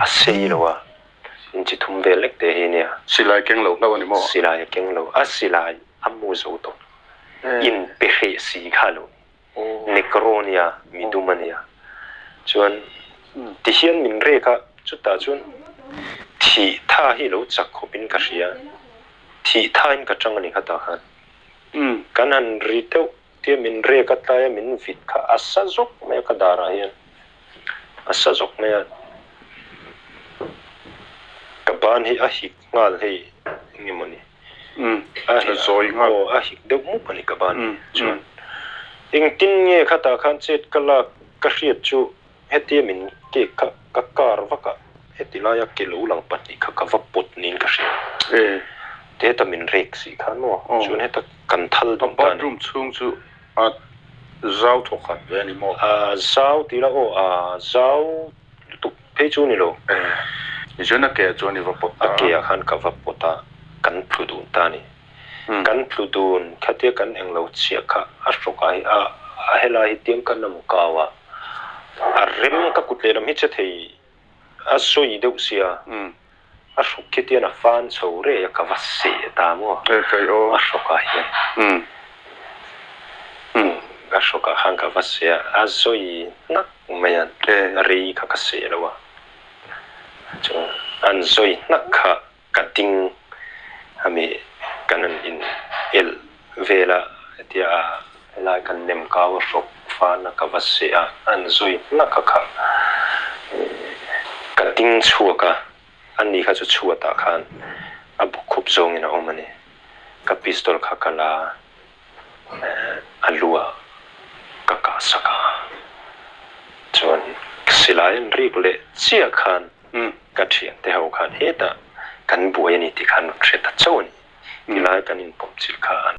A sei lo a, inchi thum vel lek te hi nia. Silai keng lo hlauh a ni maw? Silai a keng lo, a silai a mu zo tawh. In pe hreh si kha lo ni. Negro nia, mi dum a nia. Chuan tihian min rek a, chutah chuan thih tha hi lo chak khawpin ka hria. Thih thain ka tang a ni khatah khan. Kan han ri deuh Tia min rek a tlaia min vit kha a sa zawk mai a ka darah hian a sa zawk mai a, ka ban hi a hik nghal hei eng nge mawni a aw a hik deuh mup a ni ka ban hi chuan engtin nge khatah khan chet ka lak ka hriat chu Hetia min cake kha ka kar vak a, heti laia ke lo lang pahnih kha ka va pawt niin ka hria. Ti heta min rek si khan maw? Chuan heta kan thal dun ta a ni. A bathroom chhung chu a zau thawk khat ve a ni maw? A zau ti la aw, a zau lutuk phei chu ni lo. Tichuan a ke ah chuan i va pawt ta a. A ke ah khan ka va pawt a, kan thlu dun ta a ni. Kan tlu dun khatia kan englo chiah kha a hrawk ah hi a a helai hi tiang ka nam kau a, a rem ka kut lehlam hi che thei a sawi deuh sia, a hrawk khi tian a fan chho rei a ka va seh ta maw a hrawk ah hian a hrawk ah khan ka va seh a, a sawi hnak mai a rei kha ka seh lo a, chuan an sawi hnak kha. Ka ding ami kan han in elh vel a, hetia a helai kan nem kau a hrawk fan a ka va seh a, an zui hnak a kha ka ding chhuak a, ani kha chu chhuatah khan a buk khup zawngin a awm a ni, ka pistol kha ka la a lu ah ka kah sak a, chuan silai an rik leh chiah khan ka thiante ho khan hetah kan buai a ni tih khan rawn hre ta chauh a ni, tilai kan inpawm chilh kha an.